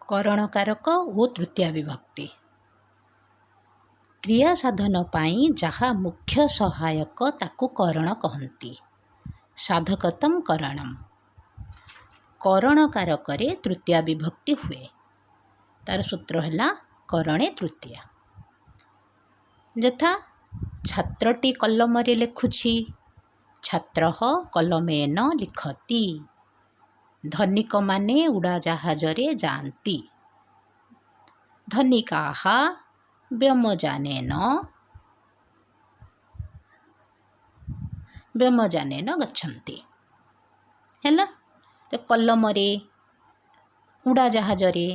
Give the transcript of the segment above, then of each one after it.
କରଣକାରକ ଓ ତୃତୀୟା ବିଭକ୍ତି। କ୍ରିୟା ସାଧନ ପାଇଁ ଯାହା ମୁଖ୍ୟ ସହାୟକ, ତାକୁ କରଣ କହନ୍ତି। ସାଧକତମ୍ କରଣମ୍। କରଣକାରକରେ ତୃତୀୟା ବିଭକ୍ତି ହୁଏ। ତାର ସୂତ୍ର ହେଲା କରଣେ ତୃତୀୟା। ଯଥା, ଛାତ୍ରଟି କଲମରେ ଲେଖୁଛି। ଛାତ୍ରଃ କଲମେନ ଲିଖତି। ଧନିକମାନେ ଉଡ଼ାଜାହାଜରେ ଯାଆନ୍ତି। ଧନିକାଃ ବ୍ୟୋମଯାନେନ ଗଚ୍ଛନ୍ତି। ହେଲା ତ? କଲମରେ, ଉଡ଼ାଜାହାଜରେ,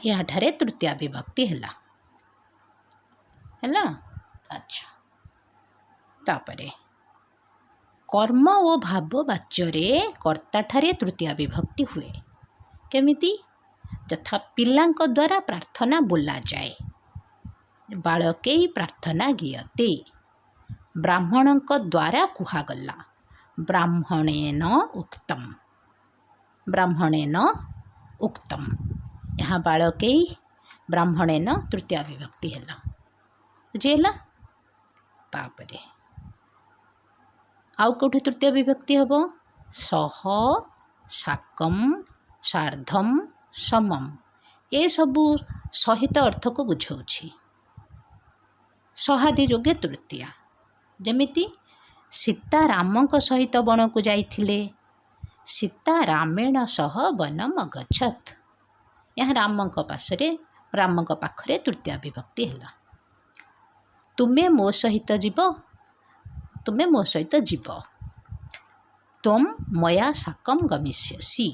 ଏହାଠାରେ ତୃତୀୟା ବିଭକ୍ତି ହେଲା। ହେଲା? ଆଚ୍ଛା, ତାପରେ କର୍ମ ଓ ଭାବ ବାଚ୍ୟରେ କର୍ତ୍ତାଠାରେ ତୃତୀୟା ବିଭକ୍ତି ହୁଏ। କେମିତି? ଯଥା, ପିଲାଙ୍କ ଦ୍ୱାରା ପ୍ରାର୍ଥନା ବୋଲାଯାଏ। ବାଳକୈଃ ପ୍ରାର୍ଥନା ଗୀୟତେ। ବ୍ରାହ୍ମଣଙ୍କ ଦ୍ୱାରା କୁହାଗଲା। ବ୍ରାହ୍ମଣେନ ଉକ୍ତମ୍। ବ୍ରାହ୍ମଣେନ ଉକ୍ତମ୍। ଏହା ବାଳକୈଃ, ବ୍ରାହ୍ମଣେନ ତୃତୀୟା ବିଭକ୍ତି ହେଲା। ବୁଝିହେଲା? ତାପରେ ଆଉ କେଉଁଠି ତୃତୀୟ ବିଭକ୍ତି ହେବ? ସହ, ସାକମ୍, ସାର୍ଧମ୍, ସମମ୍, ଏସବୁ ସହିତ ଅର୍ଥକୁ ବୁଝାଉଛି। ସହାଦି ଯୋଗେ ତୃତୀୟା। ଯେମିତି, ସୀତା ରାମଙ୍କ ସହିତ ବଣକୁ ଯାଇଥିଲେ। ସୀତା ରାମେଣ ସହ ବନମ୍ ଅଗଚ୍ଛତ୍। ଏହା ରାମଙ୍କ ପାଶରେ, ରାମଙ୍କ ପାଖରେ ତୃତୀୟା ବିଭକ୍ତି ହେଲା। ତୁମେ ମୋ ସହିତ ଯିବ। ତୁମେ ମୋ ସହିତ ଯିବ। ତ୍ୱମ୍ ମୟା ସାକମ୍ ଗମିଷ୍ୟସି।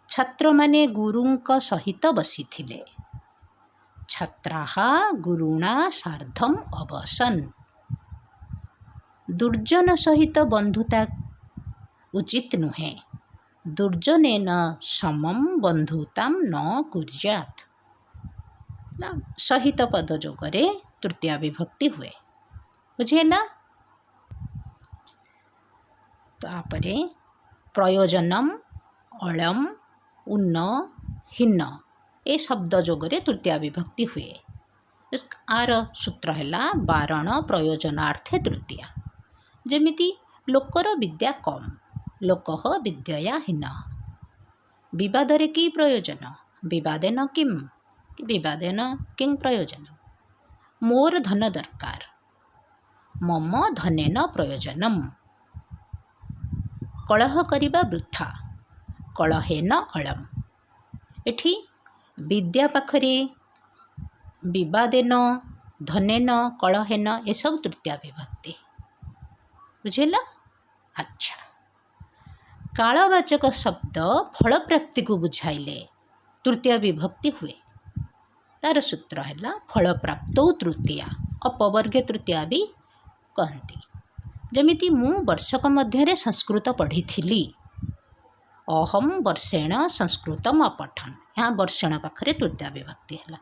ଛାତ୍ରମାନେ ଗୁରୁଙ୍କ ସହିତ ବସିଥିଲେ। ଛାତ୍ରାଃ ଗୁରୁଣା ସାର୍ଧମ୍ ଅବସନ୍। ଦୁର୍ଜନ ସହିତ ବନ୍ଧୁତା ଉଚିତ ନୁହେଁ। ଦୁର୍ଜନେନ ସମମ୍ ବନ୍ଧୁତାମ୍ ନ କୁର୍ୟାତ୍। ସହିତ ପଦ ଯୋଗରେ ତୃତୀୟା ବିଭକ୍ତି ହୁଏ। ବୁଝିହେଲା? ତାପରେ ପ୍ରୟୋଜନମ୍, ଅଳମ୍, ଉନ୍ନ, ହୀନ, ଏ ଶବ୍ଦ ଯୋଗରେ ତୃତୀୟା ବିଭକ୍ତି ହୁଏ। ଆର ସୂତ୍ର ହେଲା ବାରଣ ପ୍ରୟୋଜନାର୍ଥେ ତୃତୀୟା। ଯେମିତି, ଲୋକର ବିଦ୍ୟା କମ୍। ଲୋକଃ ବିଦ୍ୟୟା ହୀନ। ବିବାଦରେ କି ପ୍ରୟୋଜନ? ବିବାଦେନ କିମ୍? ବିବାଦେନ କିଂ ପ୍ରୟୋଜନ? ମୋର ଧନ ଦରକାର। ମମ ଧନେନ ପ୍ରୟୋଜନମ୍। କଳହ କରିବା ବୃଥା। କଳହେନ ଅଳମ୍। ଏଠି ବିଦ୍ୟା ପାଖରେ, ବିବାଦେନ, ଧନେନ, କଳହେନ, ଏସବୁ ତୃତୀୟା ବିଭକ୍ତି। ବୁଝିଲା? ଆଚ୍ଛା, କାଳବାଚକ ଶବ୍ଦ ଫଳପ୍ରାପ୍ତିକୁ ବୁଝାଇଲେ ତୃତୀୟା ବିଭକ୍ତି ହୁଏ। ତାର ସୂତ୍ର ହେଲା ଫଳପ୍ରାପ୍ତୌ ତୃତୀୟା। ଅପବର୍ଗେ ତୃତୀୟା ବି କହନ୍ତି। ଯେମିତି, ମୁଁ ବର୍ଷକ ମଧ୍ୟରେ ସଂସ୍କୃତ ପଢ଼ିଥିଲି। ଅହମ୍ ବର୍ଷେଣ ସଂସ୍କୃତମ୍ ଅପଠନ୍। ଏହା ବର୍ଷେଣ ପାଖରେ ତୃତୀୟା ବିଭକ୍ତି ହେଲା।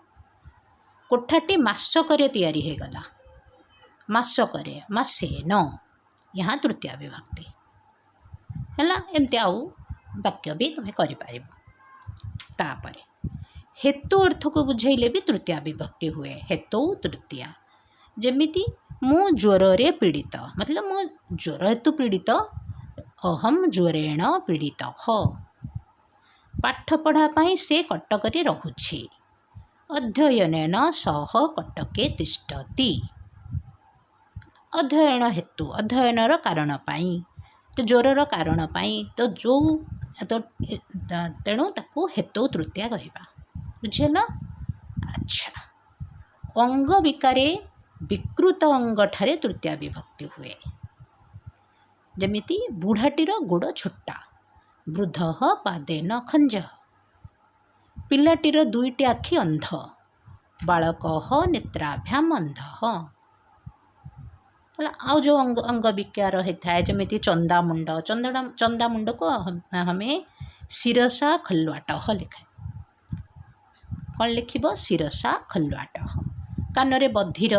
କୋଠାଟି ମାସକରେ ତିଆରି ହେଇଗଲା। ମାସକରେ, ମାସେନ, ଏହା ତୃତୀୟା ବିଭକ୍ତି ହେଲା। ଏମିତି ଆଉ ବାକ୍ୟ ବି ତୁମେ କରିପାରିବ। ତାପରେ ହେତୁ ଅର୍ଥକୁ ବୁଝେଇଲେ ବି ତୃତୀୟା ବିଭକ୍ତି ହୁଏ। ହେତୁ ତୃତୀୟା। ଯେମିତି, ମୁଁ ଜ୍ୱରରେ ପୀଡ଼ିତ, ମତଲବ ମୁଁ ଜ୍ୱର ହେତୁ ପୀଡ଼ିତ। ଅହମ୍ ଜ୍ୱରେଣ ପୀଡ଼ିତ। ପାଠ ପଢ଼ା ପାଇଁ ସେ କଟକରେ ରହୁଛି। ଅଧ୍ୟୟନେନ ସହ କଟକେ ତିଷ୍ଠତି। ଅଧ୍ୟୟନ ହେତୁ, ଅଧ୍ୟୟନର କାରଣ ପାଇଁ, ତ ଜ୍ୱରର କାରଣ ପାଇଁ, ତ ଯେଉଁ ତ ତେଣୁ ତାକୁ ହେତୁ ତୃତୀୟା କହିବା। ବୁଝିହେଲା? ଆଚ୍ଛା, ଅଙ୍ଗ ବିକାରେ ବିକୃତ ଅଙ୍ଗଠାରେ ତୃତୀୟା ବିଭକ୍ତି ହୁଏ। ଯେମିତି, ବୁଢ଼ାଟିର ଗୋଡ଼ ଛୋଟା। ବୃଦ୍ଧ ପାଦେନ ଖଞ୍ଜ। ପିଲାଟିର ଦୁଇଟି ଆଖି ଅନ୍ଧ। ବାଳକଃ ନେତ୍ରାଭ୍ୟାମ୍ ଅନ୍ଧଃ। ହେଲା? ଆଉ ଯେଉଁ ଅଙ୍ଗ ବିକାର ହେଇଥାଏ, ଯେମିତି ଚନ୍ଦାମୁଣ୍ଡ, ଚନ୍ଦାମୁଣ୍ଡକୁ ଆମେ ଶିରସା ଖଲ୍ୱାଟଃ ଲେଖାଏ। କ'ଣ ଲେଖିବ? ଶିରସା ଖଲ୍ୱାଟଃ। କାନରେ ବଧିର,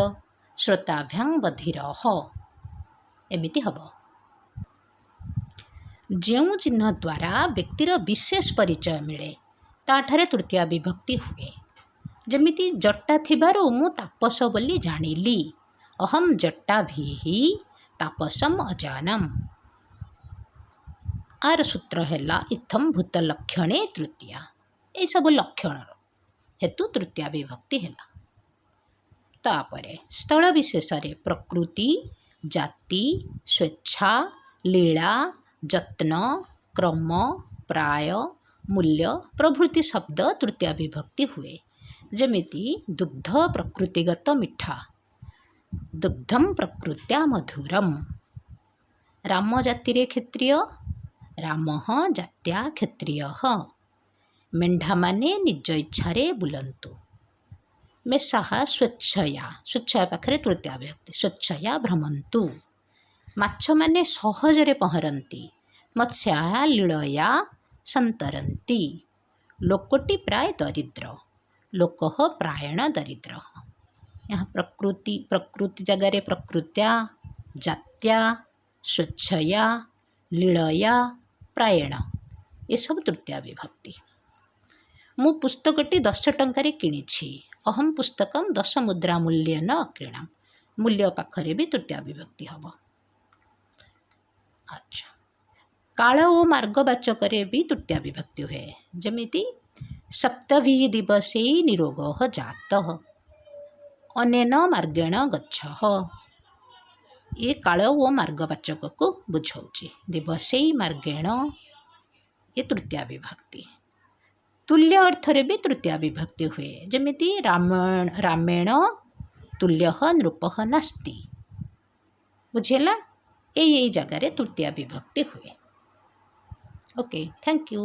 ଶ୍ରୋତାଭ୍ୟାଂ ବଧିରଃ, ଏମିତି ହେବ। ଯେଉଁ ଚିହ୍ନ ଦ୍ୱାରା ବ୍ୟକ୍ତିର ବିଶେଷ ପରିଚୟ ମିଳେ ତାଠାରେ ତୃତୀୟା ବିଭକ୍ତି ହୁଏ। ଯେମିତି ଜଟା ଥିବାରୁ ମୁଁ ତାପସ ବୋଲି ଜାଣିଲି। ଅହಂ ଜଟାଭିଃ ତାପସମ୍ ଅଜାନମ୍। ଆର ସୂତ୍ର ହେଲା ଇତ୍ଥଂ ଭୂତ ଲକ୍ଷଣେ ତୃତୀୟା। ଏଇସବୁ ଲକ୍ଷଣର ହେତୁ ତୃତୀୟା ବିଭକ୍ତି ହେଲା। ତାପରେ ସ୍ଥଳ ବିଶେଷରେ ପ୍ରକୃତି, ଜାତି, ସ୍ୱେଚ୍ଛା, ଲୀଳା, ଯତ୍ନ, କ୍ରମ, ପ୍ରାୟ, ମୂଲ୍ୟ ପ୍ରଭୃତି ଶବ୍ଦ ତୃତୀୟା ବିଭକ୍ତି ହୁଏ। ଯେମିତି ଦୁଗ୍ଧ ପ୍ରକୃତିଗତ ମିଠା, ଦୁଗ୍ଧମ୍ ପ୍ରକୃତ୍ୟା ମଧୁରମ୍। ରାମ ଜାତିରେ କ୍ଷତ୍ରିୟ, ରାମଃ ଜାତ୍ୟା କ୍ଷତ୍ରିୟଃ। ମେଣ୍ଢାମାନେ ନିଜ ଇଚ୍ଛାରେ ବୁଲନ୍ତୁ। ମେଷାଃ ସ୍ୱେଚ୍ଛୟା, ସ୍ୱେଚ୍ଛୟା ପାଖରେ ତୃତୀୟା ବିଭକ୍ତି, ସ୍ୱେଚ୍ଛୟା ଭ୍ରମନ୍ତୁ। ମାଛମାନେ ସହଜରେ ପହଁରନ୍ତି। ମତ୍ସ୍ୟାଃ ଲୀଳୟା ସନ୍ତରନ୍ତି। ଲୋକଟି ପ୍ରାୟ ଦରିଦ୍ର। ଲୋକଃ ପ୍ରାୟେଣ ଦରିଦ୍ରଃ। ଏହା ପ୍ରକୃତି, ପ୍ରକୃତି ଜାଗାରେ ପ୍ରକୃତ୍ୟା, ଜାତ୍ୟା, ସ୍ୱେଚ୍ଛୟା, ଲୀଳୟା, ପ୍ରାୟେଣ ଏସବୁ ତୃତୀୟା ବିଭକ୍ତି। ମୁଁ ପୁସ୍ତକଟି 10 ଟଙ୍କାରେ କିଣିଛି। ଅହಂ ପୁସ୍ତକମ୍ 10 ମୁଦ୍ରା ମୂଲ୍ୟେନ ଅକ୍ରୀଣମ୍। ମୂଲ୍ୟ ପାଖରେ ବି ତୃତୀୟା ବିଭକ୍ତି ହେବ। ଆଚ୍ଛା, କାଳ ଓ ମାର୍ଗବାଚକରେ ବି ତୃତୀୟା ବିଭକ୍ତି ହୁଏ। ଯେମିତି ସପ୍ତଭିଃ ଦିବସୈ ନିରୋଗଃ ଜାତଃ, ଅନେନ ମାର୍ଗେଣ ଗଚ୍ଛ। ଏ କାଳ ଓ ମାର୍ଗବାଚକକୁ ବୁଝାଉଛି। ଦିବସୈ, ମାର୍ଗେଣ, ଏ ତୃତୀୟା ବିଭକ୍ତି। ତୁଲ୍ୟ ଅର୍ଥରେ ବି ତୃତୀୟା ବିଭକ୍ତି ହୁଏ। ଯେମିତି ରାମେଣ ତୁଲ୍ୟଃ ନୃପଃ ନାସ୍ତି। ବୁଝିହେଲା? ଏଇ ଏଇ ଜାଗାରେ ତୃତୀୟା ବିଭକ୍ତି ହୁଏ। Okay, thank you.